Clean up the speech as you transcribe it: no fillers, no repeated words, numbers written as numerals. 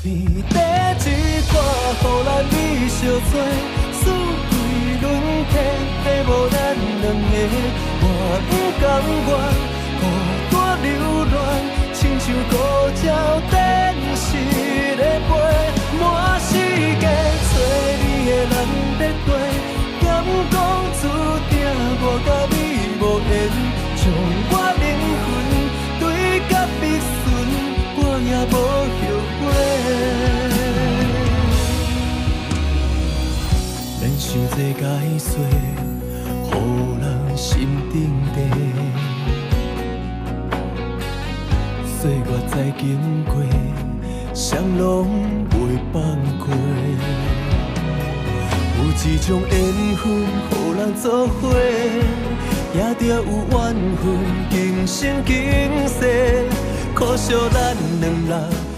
天地一看，予咱美相找，四季轮替，替無咱兩个，我不甘願孤單流連，親像孤鳥電視咧飛，滿世界找你的人咧地，敢講注定我佮你無緣，將我靈魂對甲密順，我也無後悔。免想這解說，予人心頂地。歲月在經過，誰攏袂放過。有一種緣分，予人做伙，也著有緣分，今生今世。可惜咱兩人。